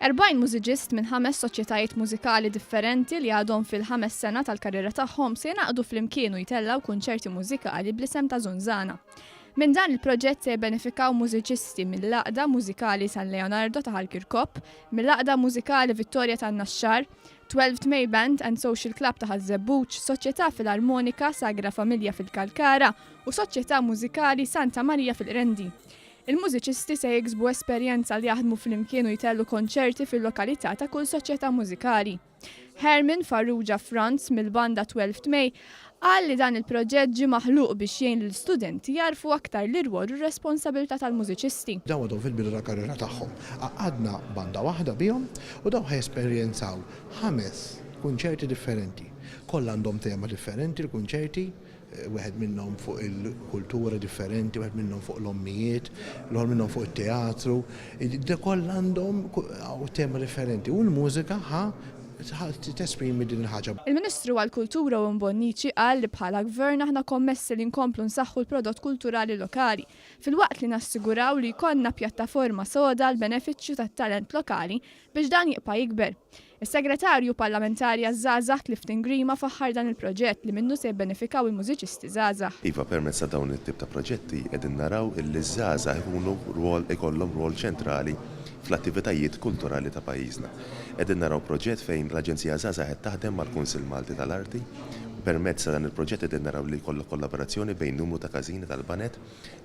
40 mużiċist minn ħames soċjetajiet mużikali differenti li għadhom fil-ħames sena tal-karriera tagħhom se jingħaqdu flimkien u jtellgħu kunċerti mużikali bl-isem ta' Żunżana. Minn dan il-proġett se jibbenefikaw mużiċisti mill-Għaqda Mużikali San Leonardo ta' Ħal Kirkop, mill-Għaqda Mużikali Vittoria tan-Naxxar, Twelfth May Band and Social Club ta' Ħaż-Żebbuġ, Soċjetà Filarmonika Sagra Familja fil-Kalkara u Soċjetà Mużikali Santa Marija fil-Qrendi. Il-mużiċisti se jiksbu esperjenza li jaħdmu flimkien u jtellgħu konċerti fil-lokalità ta' kull soċjetà mużikali. Herman Farrugia Frantz mill-banda Twelfth May qal li dan il-proġett ġie maħluq biex jgħin lil studenti jagħrfu aktar l-irwol u r-responsabilità tal-mużiċisti. Dawn għadhom fil-bidu tal-karriera tagħhom. Għaqqadna banda waħda bihom u dawn ħa jesperjenzaw ħames kunċerti differenti. Kollha għandhom tema differenti l-kunċerti, wieħed minnhom fuq il-kultura differenti, wieħed minnhom fuq l-ommijiet, l-ieħor minnhom fuq it-teatru. Kollha għandhom tema differenti u l-mużika ħa tesprimi din il-ħaġa. Il-Ministru għall-Kultura Owen Bonnici qal li bħala Gvern aħna kommessi li nkomplu nsaħħu l-prodott kulturali lokali, filwaqt li nassiguraw li jkollna pjattaforma soda għall-benefiċċju tat-talent lokali biex dan jibqa' jikber. Is-Segretarju Parlamentari għaż-Żgħażagħ Clifton Grima faħħar dan il-proġett li minnu se jibbenefikaw il-mużiċisti żgħażagħ. Iva, permezz ta' dawn it-tip ta' proġetti qegħdin naraw illi ż-żgħażagħ ikunu rwol ikollhom rwol ċentrali fl-attivitajiet kulturali ta' pajjiżna. Qegħdin naraw proġett fejn l-Aġenzija Żgħażagħ qed taħdem mal-Kunsill Malti tal-Arti. Permezz ta' dan il-proġett qegħdin naraw li jkollok kollaborazzjoni bejn numru ta' każini tal-baned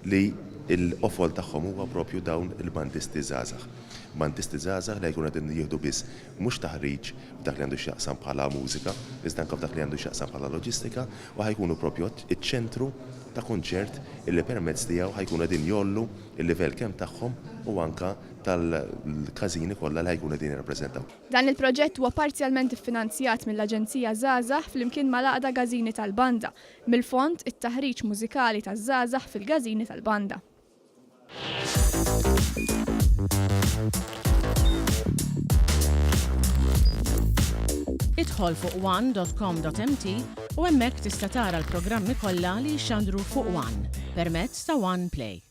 li l-qofol tagħhom huwa propju dawn il-bandisti żgħażagħ. Bandisti żgħażagħ li jkunu qegħdin jieħdu biss mhux taħriġ f'dak li għandu x'jaqsam bħala mużika, iżda anke f'dak li għandu x'jaqsam bħala loġistika u ħa jkunu propju iċ-ċentru ta' kunċert illi permezz tiegħu ħa jkunu qegħdin jgħollu l-livell kemm tagħhom u anke tal-każini kollha li ħa jkunu qegħdin jirrappreżentaw. Dan il-proġett huwa parzjalment iffinanzjat mill-Aġenzija Żgħażagħ flimkien mal-Għaqda Gażini tal-Banda, mill-Fond It-Taħriġ Mużikali taż-Żgħażagħ fil-Gażini tal-Banda. Idħol fuq one dot com dot mt u hemmhekk tista' tara l-programmi kollha li jixxandru fuq one permezz ta' One Play.